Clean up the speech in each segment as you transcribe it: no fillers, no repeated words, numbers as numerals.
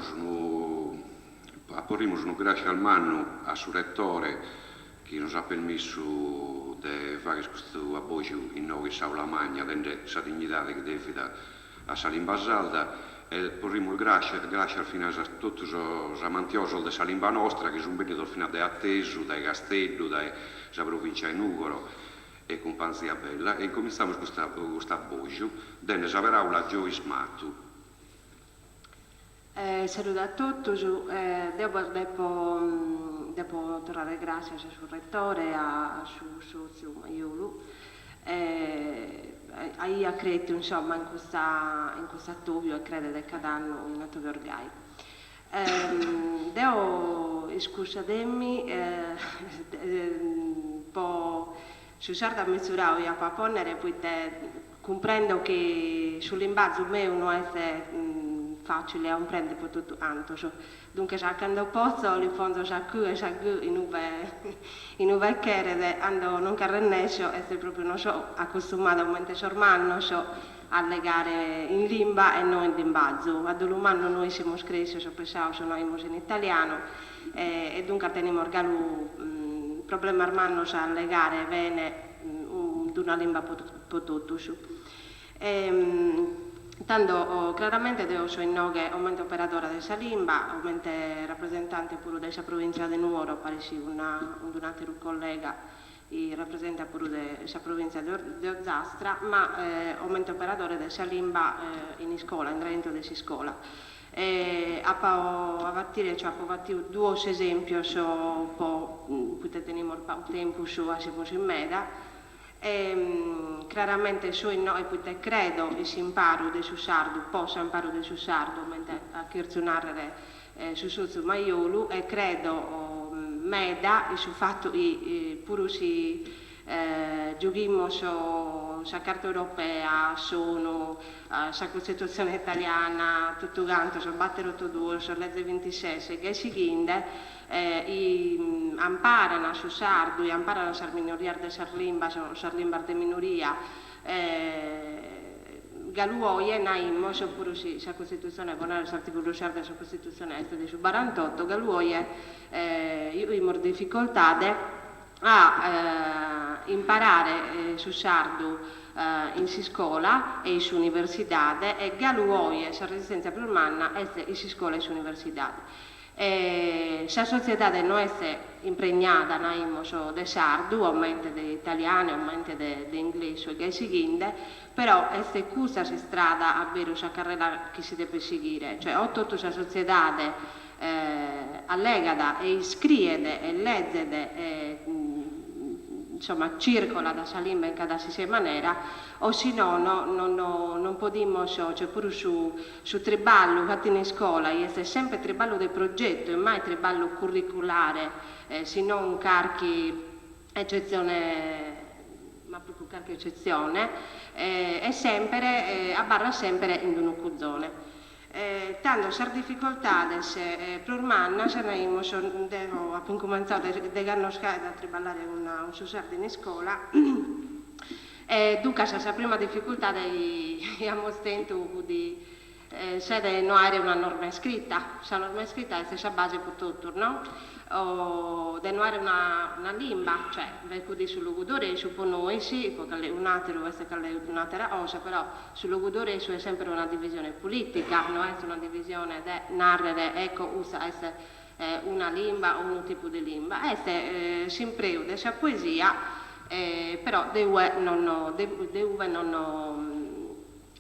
Damus unu, aporrimus unu gràscias mannu a su retore chi nos at permissu de fagher custu abboju inoghe in s'Aula Magna, dende sa dignidade chi devit a sa limba sarda e porrimus gràscias finas a totu sos amantiosos de sa limba nostra chi sunt bennidos finas dae atesu, dae Casteddu, dae sa provìncia 'e Nùgoro e cumpanzia bella e incomintzamus custu abboju dende sa peràula a Joyce Matu. Salude a totus, deo bos depo depo torrare gràssias a su retore e a su sòtziu Majolu, aiat crètiu insomma in custa in custu atòbiu e credet cada annu in atòbios gai. Deo iscusademi po su sardu ammisturau apo a pònnere poite Cumprendo chi su limbazu meu no est fàcile a cumprèndere pro totu cantos, duncas a cando potzo li ponzo sa Q e sa G in ube in ube cheret, cando non ch'arrennescio est pròpriu non so acostumada comente sos mannos a allegare in limba e no in limbazu, a dolu mannu nois semus crèscios pesados naimus in italianu e duncas tenimus galu problemas mannos a allegare bene d'una limba po totus. Tando, craramente deo so inoghe comente operadora de sa limba, comente rapresentante puru de sa provìntzia de Nuoro, paris cun un'àteru collega chi rapresentat puru de sa provìntzia de Ozastra, ma comente operadore de sa limba in iscola, in intro de s'iscola. Apo a batire, cioè apo batiu duos esèmpios po, poite tenimus pagu tempus, ca semus in meda, E craramente so innoe poite credo in s'imparu de su sardu, po s'imparu de su sardu, comente at chertziu nàrrere su sotziu Majolu, e credo meda in su fatu chi puru si giughimus sa Carta Europea, s'ONU, sa Costitutzione italiana, totu cantu, sos baterotoduos, sa leze bintises e gai sighinde, chi amparan su sardu, chi amparan sas minorias de sas limbas o sas limbas de minoria, galu oje naimos, puru si sa Costitutzione, po narrer s'articulu ses de sa Costitutzione est de su barantotto, galu oje juimus dificoltade a imparare su sardu in s'iscola e in s'universidade e galu oje sa resistèntzia prus manna est in s'iscola e in s'universidade. E sa sotziedade no est impregnada, naimos, de sardu, comente de italianu, comente de inglesu e gai sighinde, però est custa s'istrada a beru, sa carrera chi si depet sighire, cioè o totu sa sotziedade allegat e iscriet e lezet e insomma circolat sa limba in cada si siat manera, o si nono non non podimos, cioè puru su Su triballu fatu in iscola chi est semper triballu de progetu e mai triballu curriculare, si non carchi ecetzione, ma propriu carchi ecetzione, est semper, abarrat semper in unu cuzone. Tando sas dificoltades prus mannas, naimus, deo apo incumentzadu deg'annos faet a triballare cun su sardu in iscola, E duncas sa prima dificultade chi amus tentu fut sa de no àere una norma iscrita, sa norma iscrita est sa base po totus, no? O de no àere una una limba, cioè fut su logudoresu po nois, po un'àteru est un'àtera cosa, però su logudoresu est semper una divisione polìtica, no est una divisione de nàrrere ecco custa est una limba o unu tipu de limba, est s'impreu de sa poesia però de ue non de ue non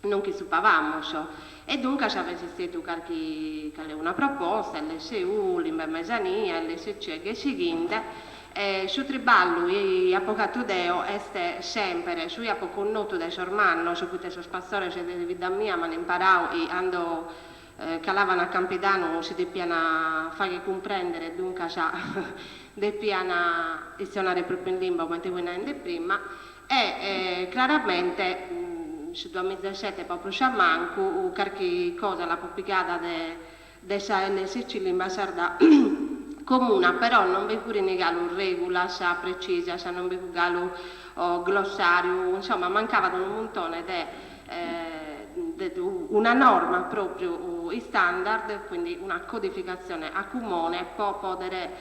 non nch'isupavamus e duncas b'est istètiu carchi una proposta, lsu, limba 'e mesania, lsc e gai sighinde, e su triballu chi apo fatu deo est semper su chi apo connotu dae sos mannos, poite sos pastores de bidda mia m'an imparau chi cando Calavan a Campidanu si depian fagher cumprèndere, duncas depian chistionare pròpiu in limba comente fui naende prima, e craramente su duamizasete pagu prus a mancu carchi cosa l'apo pigada de de sa lsc, Limba Sarda Comuna, però non bi furin galu regulas precisas, non bi fut galu glossàriu, insomma mancavat unu muntone de de una norma pròpriu. unu istandard, quindi una codificatzione a cumone po pòdere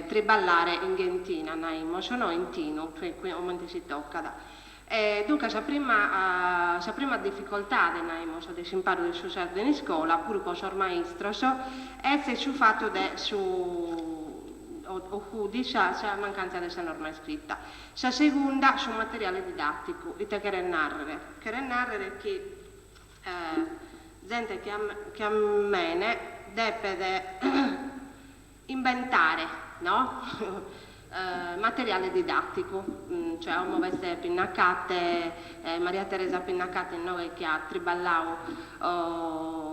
triballare in ghentina, naimos, no in tinu, comente si tocat. E duncas sa prima sa prima dificoltade, naimos, de s'imparu de su sardu in iscola, puru po sos maistros, est su fatu de su o fut sa sa mancantzia de sa norma iscrita. Sa segunda, su materiale didàticu. Ite cheret nàrrere? Cheret nàrrere chi zente che a che a mene depet imbentare, no? Materiale didàticu, cioè como b'est Pinnacate, Maria Teresa Pinnacate inoghe chi at triballau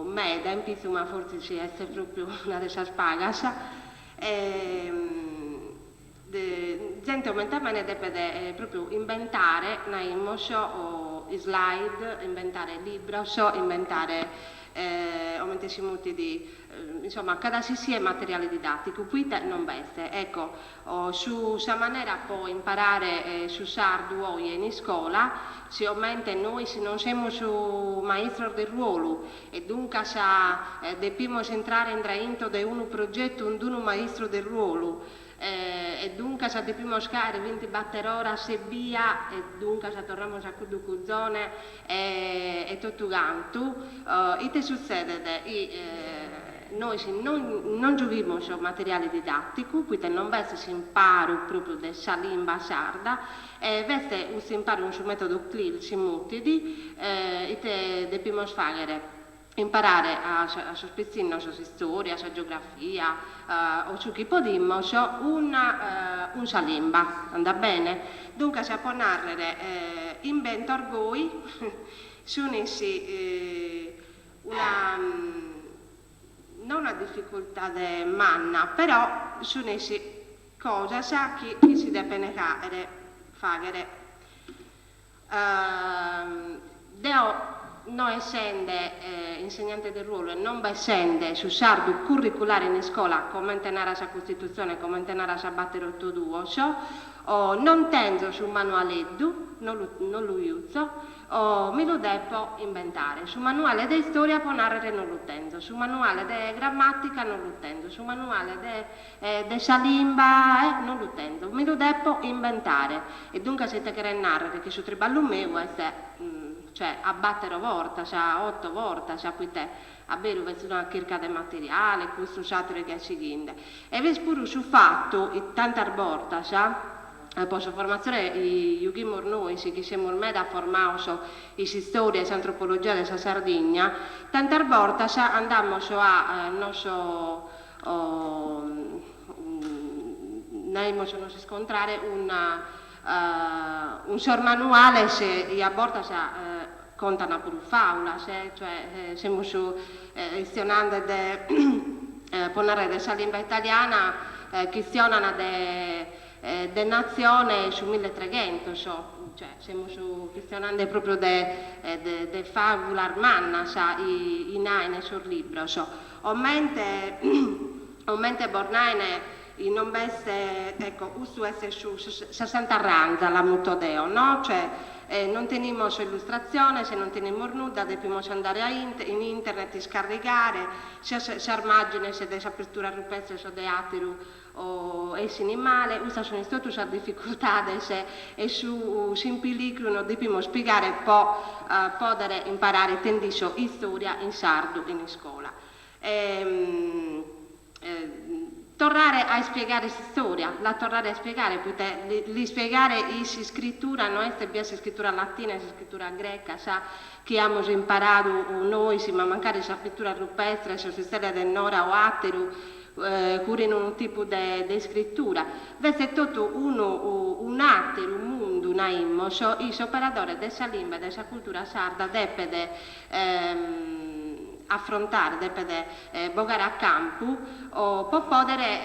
meda in pitzu, ma fortzis est pròpriu una de sas pagas, zente comente a mene depet pròpriu imbentare, naimos, slide, imbentare libros, imbentare comente si mutit Insomma, cada si siat materiale didàticu, poite non b'est. Ecco, su sa manera po imparare su sardu oje in iscola, sigomente nois non semus maistros de ruolu e duncas depimus intrare indrainto de unu progetu cun d'unu maistru de ruolu e duncas depimus caere bintibater'oras ebbia e duncas torramus a cuddu cuzone e totu cantu, ite sutzedet? Chi nois non non giughimus materiale didàticu, poite non b'est s'imparu pròpriu de sa limba sarda, e b'est custu imparu cun su mètodu CLIL, si mutit, ite depimus fàghere? Imparare a sos pitzinnos s'istòria, sa geografia o su chi podimus cun cun sa limba, andat bene? Duncas apo a nàrrere imbentos goi sunt una no una dificultade manna, però sunt cosas chi chi si depent fàghere. Deo no essende insegnante de ruolu e non b'essende su sardu curriculare in iscola comente narat sa Costitutzione, comente narat sa bater oto duos, non tenzo su manualeddu, non lu non lu jutzo, mi lu depo imbentare. Su manuale de istoria po nàrrere non lu tenzo, su manuale de grammatica non lu tenzo, su manuale de de sa limba non lu tenzo, mi lu depo imbentare. E duncas ite cheret nàrrere? Chi su triballu meu est, cioè, a bàtero bortas, a oto bortas, poite a beru b'est una chirca de materiale, custu, s'àteru e gai sighinde. E b'est puru su fatu, tantas bortas, po sa formatzione chi giughimus nois, chi semus meda formados in s'istòria e s'antropologia de sa Sardigna, tantas bortas andamus a nos o naimos nos iscontrare cun cun sos manuales chi a bortas contan puru faulas, cioè semus chistionande de po narrer de sa limba italiana chistionan de de natzione su milletreghentos, cioè semus chistionande propriu de de faulas mannas chi naen sos libros. Comente comente bos naen chi non b'est, ecco, custu est su sa Santa Ranza, la muto deo, no, cioè non tenimus illustratziones, non tenimus nudda, depimus andare a in internet iscarrigare sas sas màgines de sas pinturas rupestres o de àteru o essin male, custas sunt totu sas dificultades e su s'impilicru nos depimus pigare po pòdere imparare tendiscio istòria in sardu in iscola. Torrare a ispiegare s'istòria, la torrare a ispiegare, poite l'ispiegare in s'iscritura no est ebbia s'iscritura latina e s'iscritura greca, sa chi amus imparadu nois, ma mancari sas pinturas rupestres o s'istele de Nora o àteru, curin unu tipu de de iscritura. B'est totu unu un'àteru mundu, naimos, chi s'operadore de sa limba e de sa cultura sarda depet afrontare, depet bogare a campu po pòdere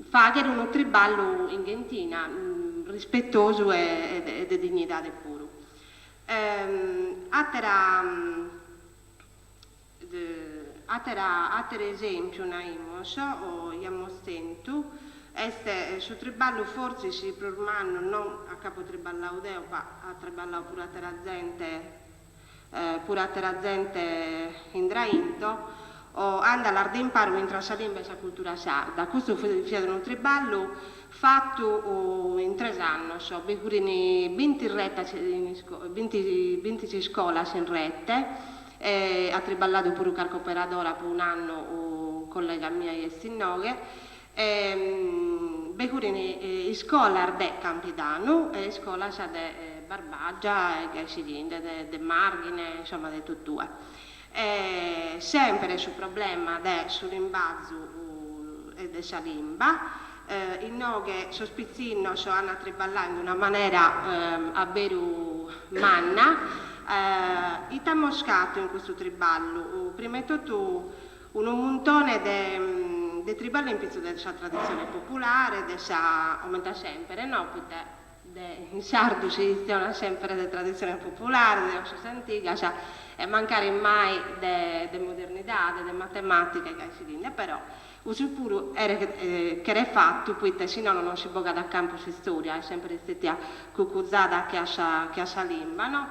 fàghere unu triballu in ghentina, rispetosu e de dignidade puru. Àtera Àtera àteru esèmpiu, naimos, o amus tentu, est su triballu fortzis prus mannu, non ca apo triballau deo, ma at triballau puru àtera zente. puru àtera zente indrainto, o àndalas de imparu intra sa limba e sa cultura sarda. Custu fiat unu triballu fatu in tres annos, bi furin binti retas in binti binti iscolas in rete, e at triballadu puru carchi operadora po un'annu collega mia chi est inoghe, e bi furin iscolas de Campidanu e iscolas de Barbagia e gai sighinde, de de Marghine, insomma de totue. E sempre su problema de su limbazu e de sa limba. Inoghe sos pitzinnos an a triballare in una manera a beru manna. Ite amus fatu in custu triballu? Prima 'e totu unu muntone de de triballu in pitzu de sa traditzione populare, de sa, comente a sempre, no, poite De in sardu si chistionat sempre de traditzione populare, de cosas antigas e mancari mai de de modernidade, de matematica e gai sighinde, però cussu puru cheret fatu poite si nono non si bogat a campu s'istoria, est sempre istetia cucuzada che a sa che a sa limba no.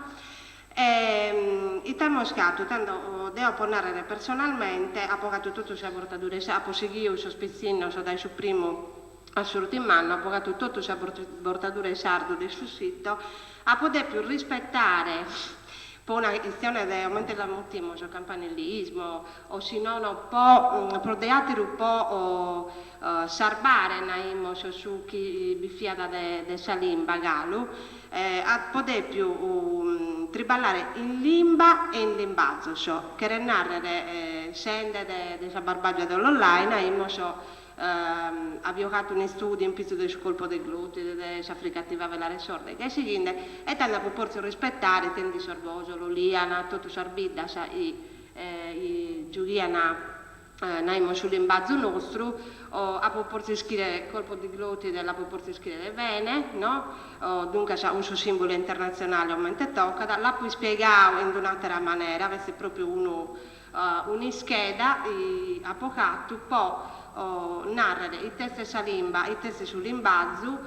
E ite amus fatu, tando deo po narrere personalmente apo fatu totu sa bortadura apo sighiu sos pitzinnos dae su primu A s'ùrtimu annu apo fatu totu sa bortadura in sardu de su sito, apo dèpiu rispetare po una chistione de comente la mutimus, campanilismo, o si nono po prus de àteru po sarbare, naimus, su chi bi fiat de de sa limba galu, apo dèpiu triballare in limba e in limbazos, cheret nàrrere sende de de sa Barbagia de Ollolai, naimus Avio fatu un'istùdiu in pitzu de su colpo de glòtide, de sa fricativa velare sorda e gai sighinde, e tando apo pòtziu rispettare Tendi Orgòsolo, Ulìana, totu sas biddas chi giughian naimus su limbazu nostru, o apo pòtziu iscriere colpo di glòtide l'apo pòtziu iscriere bene, no, duncas cun su sìmbulu internatzionale comente tocat, l'apo ispiegadu in un'àtera manera, b'est pròpiu unu Un'ischeda apo fatu po nàrrere ite est sa limba, ite est su limbazu,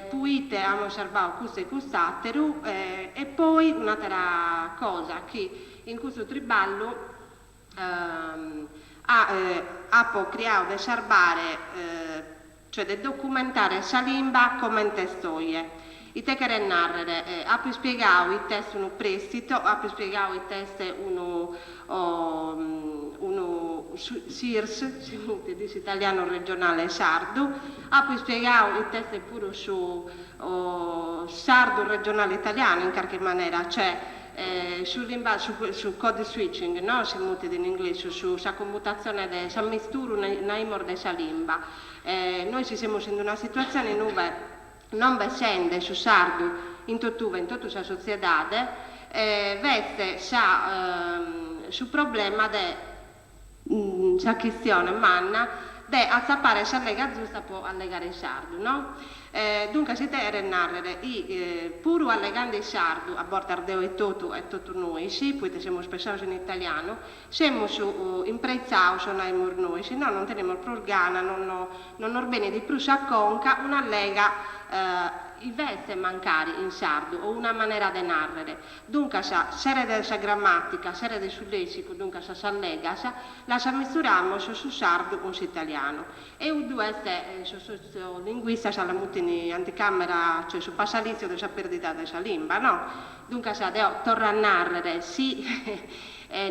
puite amus sarbadu custu e cust'àteru e poi un'àtera cosa chi in custu triballu apo criadu de sarbare, cioè de documentare sa limba comente est oje. Ite cheret nàrrere? Apo ispiegadu ite est unu prestito, apo ispiegadu ite est unu unu SIRS, si mutit s'italianu regionale sardu, apo ispiegadu ite est puru su sardu regionale italianu in carchi manera, cioè su limba su code switching no si mutit in inglesu su sa commutatzione de s'ammisturu naimus de sa limba. Nois semus in una situatzione in ue non bessende su sardu in totue, in totu sa sotziedade, b'est sa su problema de sa chistione manna de atzapare s'allega zusta po allegare in sardu, no? Duncas ite cheret nàrrere chi puru allegande in sardu, a bortas deo etotu e totu nois, poite semus pensados in italianu, semus impreitzados, naimus nois, no non tenimus prus gana, non non nos benit prus a conca un'allega iveste mancari in sardu o una manera de nàrrere. Duncas, seret de sa grammàtica, seret de su lèssicu, duncas sas allegas, las ammisturamus su sardu cun s'italianu. E cuddu est, sos sotziolinguistas la mutin anticamera, cioè su passaditzu de sa pèrdida de sa limba, no? Duncas deo torro a nàrrere, si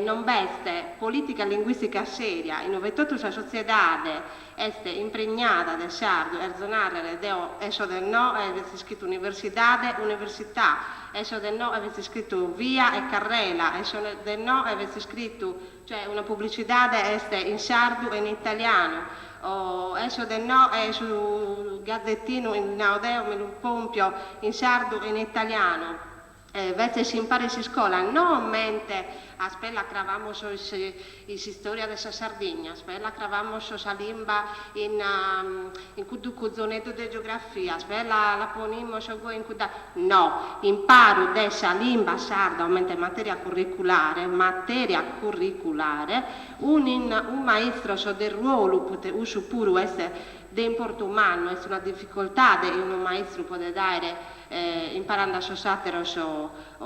non b'est polìtica linguìstica sèria in ue totu sa sotziedade est impregnada de sardu, cherzo nàrrere deo esso de no e b'est iscritu universidade, università, esso de no e b'est iscritu via e carrela, esso de no e b'est iscritu, cioè una publicidade est in sardu e in italianu, o esso de no e su gazetinu, nau deo, mi lu pòmpio in sardu e in italianu. Invece s'imparu in s'iscola no comente aspella cravamos in s'istòria de sa Sardigna, aspella cravamos sa limba in in cuddu cuzoneddu de geografia, aspella la ponimos goi in cudda. No, imparu de sa limba sarda comente materia curriculare, materia curriculare. Un maistros de ruolu, poite cussu puru est de importu mannu, est una dificoltade chi unu maistru podet àere imparande a sos àteros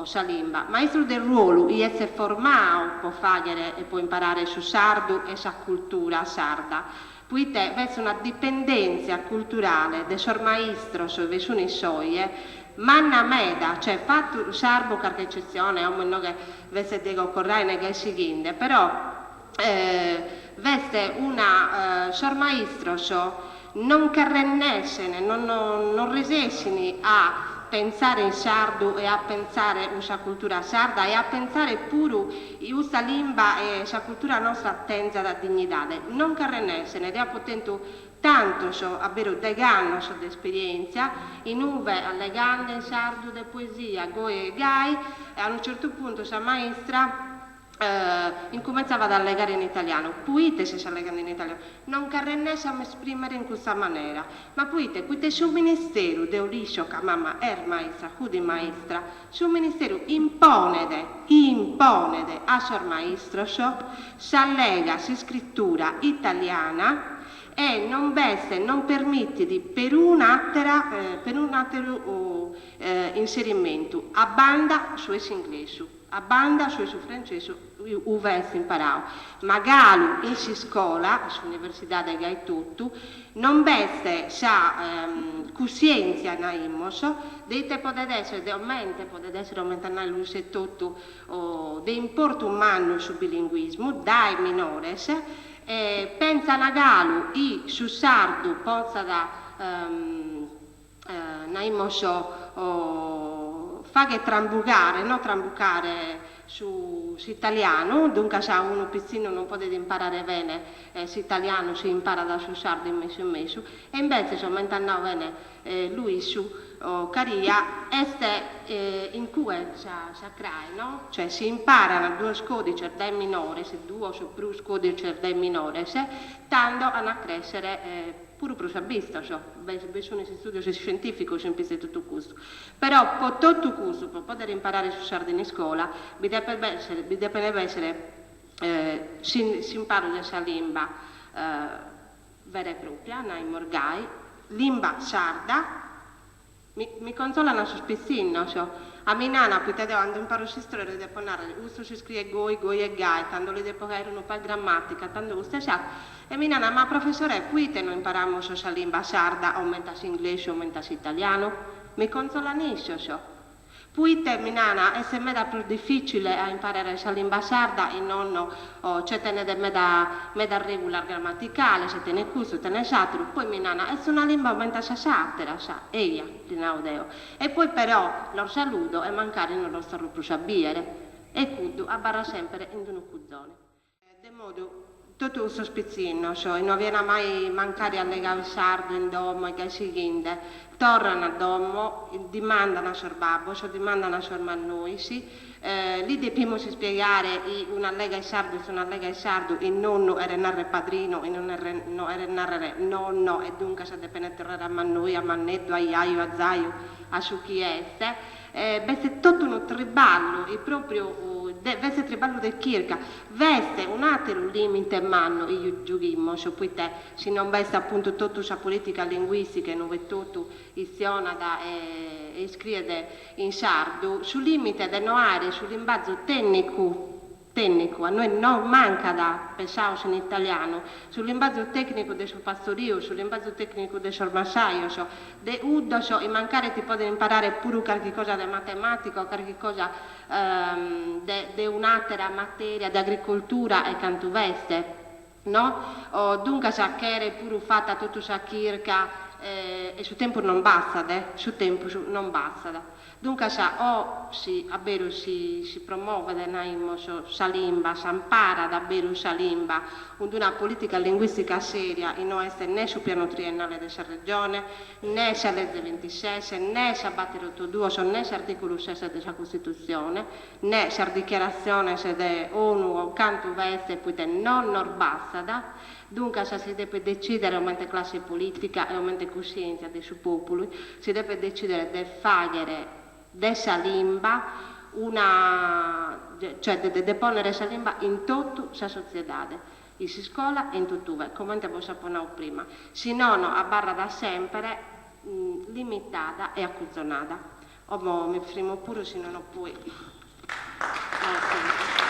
sa limba. Maistru de ruolu chi est formau po fàghere e po imparare su sardu e sa cultura sarda, poite b'est una dipendèntzia culturale de sos maistros chi bi sun in s'oje manna meda, cioè fatu sarbu carchi ecetzione, como inoghe b'est Diego Corraine e gai sighinde, però b'est una sos maistros non ch'arrennessen, non non resessin a pentzare in sardu e a pentzare cun sa cultura sarda e a pentzare puru chi custa limba e sa cultura nostra tenzat dignidade. Non ch'arrennessen, deo apo tentu tantos, a beru degh'annos de esperientzia, in ube allegande in sardu de poesia, goi e gai, e a unu certu puntu sa maistra Incumentzabat a allegare in italianu. Puite ses allegande in italianu? Non ch'arrennesso a m'esprimere in custa manera. Ma puite? Puite su ministeru, deo l'iscio ca mama est maistra, fut maistra, su ministeru imponet, imponet a sos maistros s'allega, s'iscritura italiana e non b'est, non permitit perun'atera, perun'ateru inserimentu a banda su 'e s'inglesu. A banda su 'e su francesu uve est imparau, ma galu in s'iscola, in s'universidade gai totu, non b'est sa cussièntzia, naimos, de ite podet èssere, de comente podet èssere, comente at nau Luis etotu, de importu mannu su bilinguismu dae minores, e pentzan galu chi su sardu potzat naimos fagher trambugare, no trambucare su s'italianu, duncas unu pitzinnu non podet imparare bene s'italianu si imparat su sardu in mesu in mesu, e imbetzes, comente at nau bene Luisu Caria, est in cue sa sa crae, no, cioè si imparan duos codices dae minores, duos o prus codices dae minores, tando an a crèschere Puru prus abbistos, bi sun is istudios iscientificos in pitzu 'e totu custu. Però po totu custu, po podere imparare su sardu in iscola, bi depet essere, bi depet essere s'imparu de sa limba vera e propria, naimos gai, limba sarda, Mi mi consolan sos pitzinnos. A mi nana, poite deo cando imparo s'istoria li depo narrer, custu s'iscriet goi, goi e gai, tando li depo fagher unu pagu 'e grammatica, tando custu e s'atteru. E mi nana, ma professorè, poite no imparamus sa limba sarda comente a s'inglesu, comente a s'italianu? Mi consolan issos. Puite, mi nana, est meda prus dificile a imparare sa limba sarda e non cioè tenet meda medas regulas gramaticales, tenet custu, tenet s'ateru, poi mi nana, est una limba comente a sas ateras, eia, li nao deo, e poi però los saludo e mancari non los torro prus a biere, e cuddu abarrat semper in unu cuzone. De modu, totu cussos pitzinnos, chi no aviana mai mancari allegau in sardu in domo e gai sighinde, torran a domo, dimandan a sos babbos, dimandan a sos mannois, li depimus ispiegare chi un'allega in sardu est un'allega in sardu, chi nonnu cheret narrer padrino, chi non no cheret narrer nonno e duncas depen torrare a mannoi, a manneddu, a jaju, a zaju, a su chi est. B'est totu unu triballu chi propriu b'est triballu de chirca, b'est un'ateru limite mannu chi giughimus, poite si non b'est apuntu totu sa politica linguistica in ue totu chistionat e iscriet in sardu, su limite de no aere su limbazu tennicu Tènnicu, a nois nos mancat, pensaus in italianu, su limbazu tècnicu de su pastoriu, su limbazu tècnicu de sos massajos, de cuddos chi mancari ti podent imparare puru carchi cosa de matemàtica o carchi cosa de de un'àtera matèria, de agricoltura e cantu b'est, no? O duncas cheret puru fata totu sa chirca e su tempus non bastat, eh, su tempus non bastat. Duncas o si a beru si si promovet, naimos, sa limba, s'amparat a beru sa limba cun d'una politica linguistica seria chi no est ne su pianu triennale de sa Regione, ne sa leze vintises, ne sa bater'otoduos, ne s'articulu ses de sa Costitutzione, ne sas dichiaratziones de ONU o cantu b'est poite non nos bastat, Duncas si depet detzìdere comente classe polìtica e comente cussièntzia de su pòpulu, si depet detzìdere de fàghere de sa limba Una, cioè de de pònnere sa limba in totu sa sotziedade, in s'iscola e in totue, comente bos apo nau prima, si nono abarrat semper limitada e acuzonada. Como mi frimo puru si nono poi no at tempus.